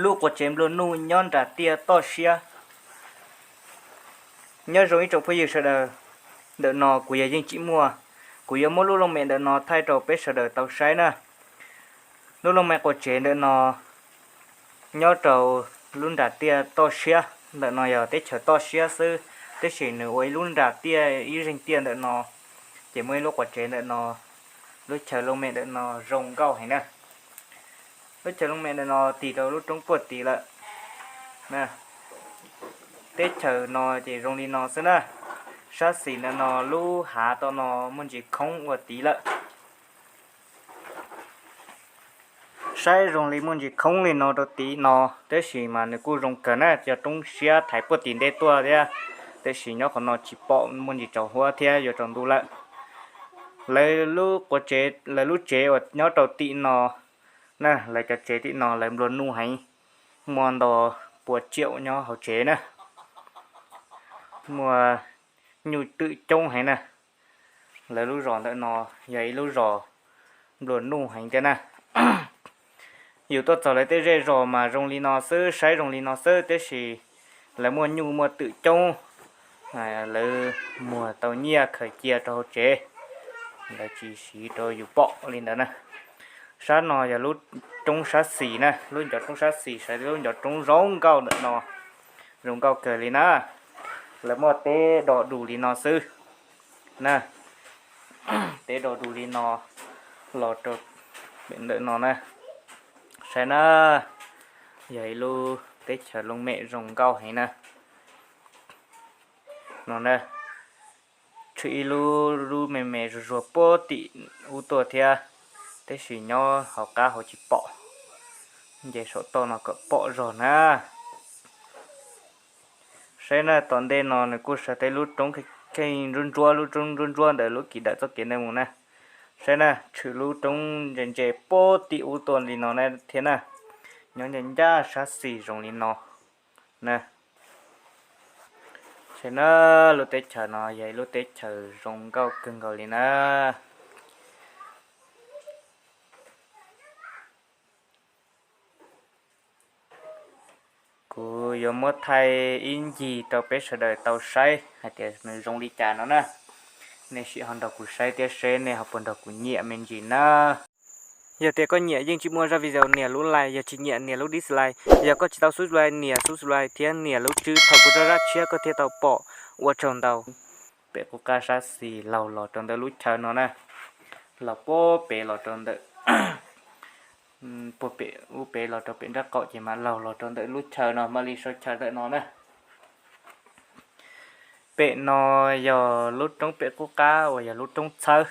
Lub quas tsev nplua nuj nyob nram tiaj toj siab. Nyob zoo ib tsoom phooj ywg sawv daws, ntawm no kuv yog Yeej Tsim Muaj, kuv yuav muab lub looj mem ntawm no thaij rau peb sawv daws tau saib na. Lub looj mem quas tsev ntawm no nyob rau lub nram tiaj toj siab, ntawm no yog teb chaws toj siab xwb, tab sis nws ua ib lub nram tiaj ib zeeg tiaj ntawm no, ces muaj ib lub quas tsev ntawm no, lub chaw looj mem ntawm no zoo nkauj heev na. Lub chaw looj mem ntawm no tig rau lub roob puag tid lawm. Teb chaws no ces zoo li no xwb na. Sab xis ntawm no lub hav tom no muaj ntsis khoob ua tid lawm. Saib zoo li muaj ntsis khoob li no rau tid no, tab sis mas nws kuj zoo kawg na, cov roob siab thaiv puag tim ntej tuaj thiab, tab sis nyob qhov no tsis pom muaj ntsis tsaus huab thiab yuav tsaus ntuj lawm. Lawv lub quas tsev, lawv lub tsev uas nyob rau tim no na, lawv cov tsev tim no lawv nplua nuj heev, muaj ntau pua tsiaum nyob hauv tsev na, muaj nyuj twm coob heev na. Lawv lub zos ntawm no yog ib lub zos nplua nuj heev thiab na. Yus tuaj txog lawv tej zej zos mas zoo li no xwb, saib zoo li no xwb, tab sis lawv muaj nyuj muaj twm coob, lawv muag tau nyiaj khaws cia rau hauv tsev, lawv tsis siv rau yus pom li ntawd na. Sab no yog lub roob sab xis na, lub ncov roob sab xis, saib lub ncov roob zoo nkauj ntawm no, zoo nkauj kawg li na. Lawv muaj teb do dus li no xwb na, teb do dus li no los rau pem ntawm no na. Saib na, yog ib lub teb chaws looj mem zoo nkauj heev na. No na, tshwm ib lub lub me me zuag zuag puag tim ub tuaj thiab, tab sis nyob hauv qab hauv tsis pom, nce saum toj no kom pom zog na. Saib na, tom ntej no nws kuj sawv tau lub roob kheej ntsuab ntsuab, lub roob ntsuab ntsuab ntawm lub kis dawm txoj kev ntawd mus na. Saib na, tshwm lub roob ntse ntse puag tim ub tuaj li no na thiab na, nyob ncaj ncaj sab xis zoo li no na. Saib na, lub teb chaws no yog ib lub teb chaws zoo nkauj kawg nkaus li na. Kuv yuav muab thaij ib ncig rau peb sawv daws tau saib hais tias nws zoo li cas no na. Nej sim ho nrog kuv saib thiab seb nej ho puas nrog kuv nyiam me ntsis na. Yog tias koj nyiam Yeej Tsim Muaj zaj video nias lub like, yog tsis nyiam nias lub dislike, yog koj tsis tau subscribe nias subscribe thiab nias lub tswb thaum kuv zaj zaj tshiab koj thiaj tau pom. Ua tsaug ntau. Pem qub qab sab xis laug los rau ntawm lub chaw no na, laug puag pem los rau ntawm, puag pem ub pem los rau pem nraub qaum ces mam laug los rau ntawm lub chaw no, mam li sau chaw ntawm no na. Pem no yog lub roob pem qub qab uas yog lub roob txhawb.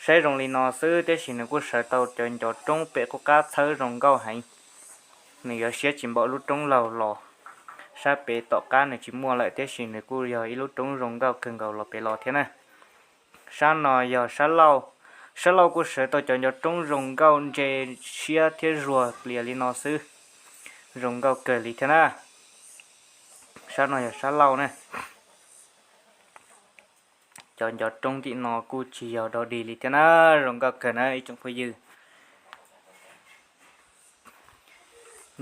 Saib zoo li no xwb, tiam sis nws kuj sawv tau cov ncov roob pem qub qab txhawb zoo nkauj heev. Nws yuav siab tsis npaum lub roob laug los. Sab pem tom qab nws tsis muaj lawm, tiam sis nws kuj yog ib lub roob zoo nkauj kawg nkaus los pem los thiab na. Sab no yog sab laug. Sab laug kuj sawv tau cov ncov roob zoo nkauj ntse siab thiab zuag plias li no xwb, zoo nkauj kawg li thiab na. Sab no yog sab laug na. Cov ncov roob tim no kuj tsis yog dog dig li thiab na, zoo nkauj kawg na ib tsoom phooj ywg.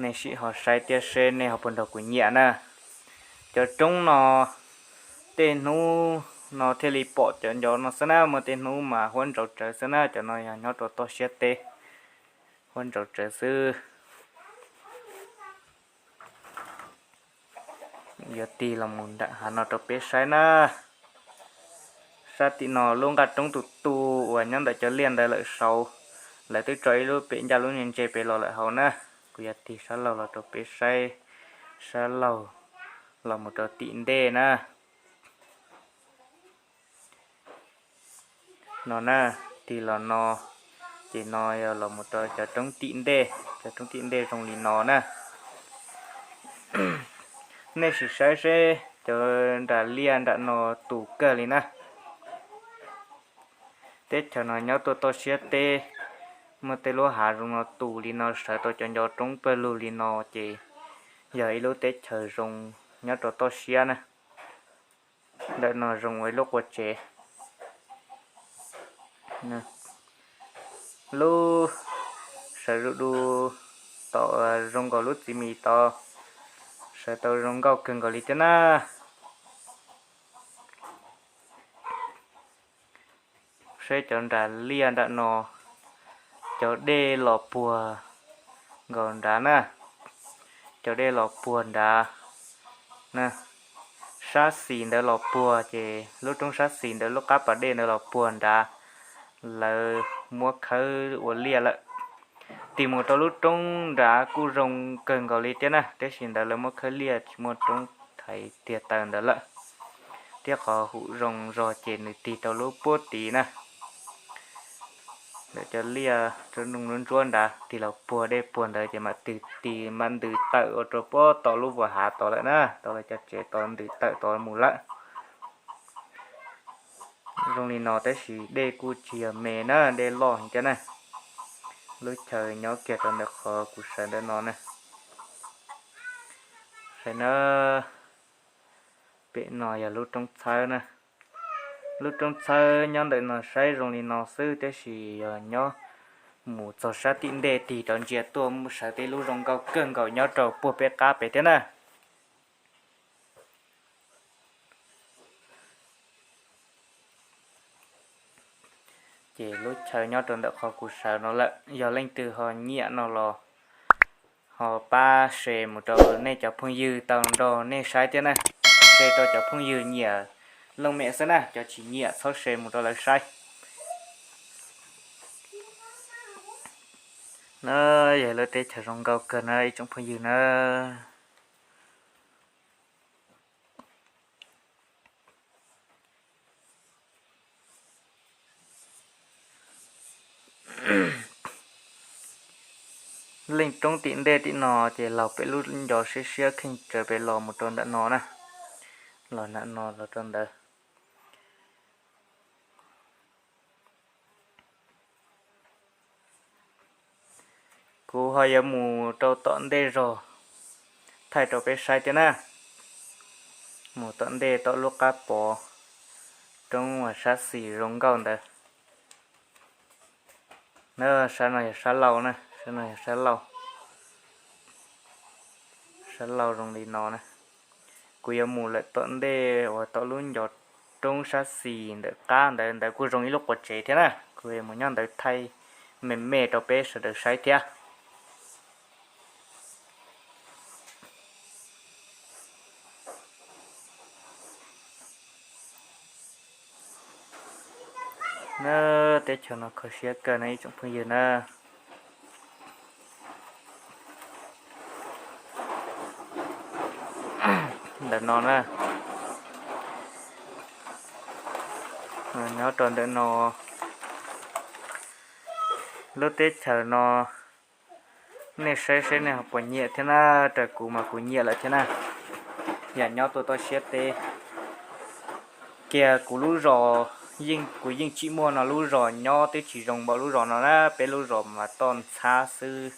Nej sim ho saib thiab seb nej ho puas nrog kuv nyiam na. Cov roob no, tej hnub no thiaj li pom cov ncov no xwb na, muaj tej hnub mas huab ntsauv tsawv xwb na, cov no yog nyob rau toj siab teb, huab ntsauv tsawv xwb. Yuav tig los mus nram hav no rau peb saib na. Sab tim no lub nqaj roob tus tu uas nyob ntawm cov liaj ntawd lawm saud, lawv twb tso ib lub pem ncaj lub ntse pem los lawm hauv na. Kuv yuav tig sab laug los rau peb saib, sab laug los mus rau tim ntej na. No na, tig los no, ces no yog los mus rau cov roob tim ntej, cov roob tim ntej zoo li no na. Nej sim saib seb cov nram liaj nram no tus kawg li na. Teb chaws no nyob tuaj toj siab teb, muaj tej lub hav zoo no tus li no sawv tau cov ncov roob pawg lug li no ces yog ib lub teb chaws zoo nyob rau toj siab na. Ntawm no zoo ua ib lub qua tsev. Lub sawv zuj du tom zoo nkaus lub txiv mis tod, sawv tau zoo nkauj kawg nkaus li thiab na. Saib cov nras liaj nram no, cov dej los puag nkaus nrad na, cov dej los puag nrad na. Sab xis ntawd los puag ces lub roob sab xis ntawd lub qab pas dej ntawd los puag nrad, lawv muab khawb ua liaj lawm. Tig mus rau lub roob nrad kuj zoo kawg nkaus li thiab na, tab sis ntawd lawv muab khawb liaj tsis muaj roob thaiv tiag taws ntawd lawm, thiab qhov hum zoo zog ces nws tig rau lub puag tid na. Ntawm cov liaj roob ntsuab nrad tig los puag dej puag ntawd ces mam tig tig mam ntws tawm ua rau puag tom lub vas hav tod lawm na, tau lawv cov tsev tod ntws tawm tod mus lawm. Zoo li no tab sis dej kuj tsis yog me na, dej loj heev thiab na. Lub chaw nyob kiag rau ntawm qhov kuv sawv ntawm no na. Saib na, pem no yog lub roob txhawb na. Lub roob txhawb nyob ntawm no saib zoo li no xwb, tab sis yog nyob mus txog sab tim ntej tig rov ntsia tuaj mus sawv tej lub zoo nkauj kawg nkaus nyob rau puag peb qab pem thiab na. Ces lub chaw nyob rau ntawm qhov kuv sawv no lawm, yog leej twg ho nyiam no los ho pab share mus rau nej cov phooj ywg tau nrog nej saib thiab na. Share rau cov phooj ywg nyiam looj mem xwb na, cov tsis nyiam txhob share mus rau lawv saib. Na, yog lub teb chaws zoo nkauj kawg na ib tsoom phooj ywg na. Leej roob tim ntej tim no ces los pem lub ncov siab siab kheej tsaws pem los mus rau ntawm no na, los ntawm no los rau ntawd. Kuv ho yuav mus rau tom ntej zog thaij rau peb saib thiab na. Mus tom ntej tom lub qab pov roob uas sab xis zoo nkauj ntawd. Na, sab no yog sab laug na, sab no yog sab laug. Sab laug zoo li no na. Kuv yuav mus lawm tom ntej uas tom lub ncov roob sab xis ntawm qab ntawd, ntawd kuj zoo ib lub quas tsev thiab na, kuv yuav mus nyob ntawd thaij me me rau peb sawv daws saib thiab. Na, teb chaws no kho siab kawg na ib tsoom phooj ywg na. Ntawm no na, nyob rau ntawm no, lub teb chaws no nej saib seb nej ho puas nyiam thiab na, raws kuv mas kuv nyiam lawm thiab na. Yam nyob tuaj toj siab teb kiag kuv lub zos, yeej kuv yeej tsim muaj no lub zos nyob twb tsis zoo npaum lub zos no na, peb lub zos mas toj ntxhab xwb,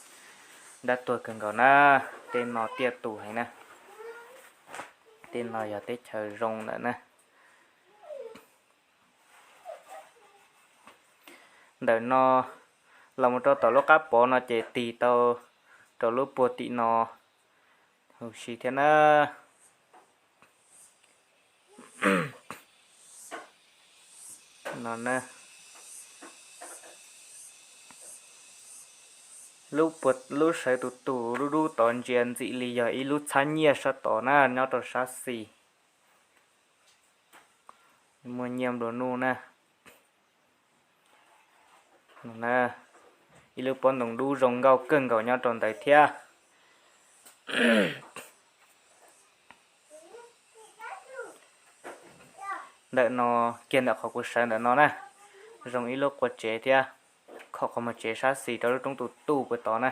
dab tuag kawg nkaus na. Tej no tiaj tus heev na, tej no yog teb chaws zoo lawm na. Ntawm no los mus rau tom lub qab pov no ces tig tau rau lub puag tim no huv si thiab na. No na, lub puag lub sawv tus tus dub dub tod ntsia ntxim li yog ib lub txhab nyiaj sab tod na, nyob rau sab xis. Muaj nyiaj nplua nuj na. Ib lub pob ntoo dub zoo nkauj kawg nkaus nyob rau ntawd thiab. Ntawm no, kiag ntawm qhov kuv sawv ntawm no na, zoo ib lub qua tsev thiab, khom qhov muag tsev sab xis rau lub roob tus tuj puag tod na.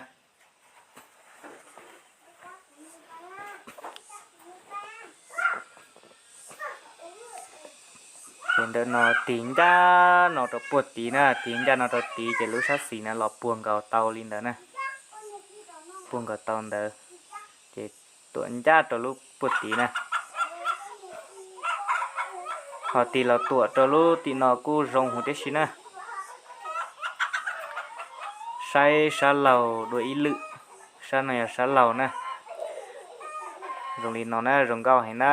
Ces ntawm no tig ncaj no rau puag tid na, tig ncaj no rau tid ces lub sab xis na los puag nkaus tau li ntawd na, puag nkaus tau ntawd, ces tuam ncaj rau lub puag tid na. Ho tig los tuam rau lub tim no kuj zoo huv tib si na. Saib sab laug dua ib lwm, Sab no yog sab laug na. Zoo li no na, zoo nkauj heev na.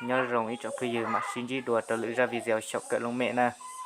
Nyob zoo ib tsoom phooj ywg, mam sib ntsib dua rau lwm zaj video xyaum kawm looj mem na.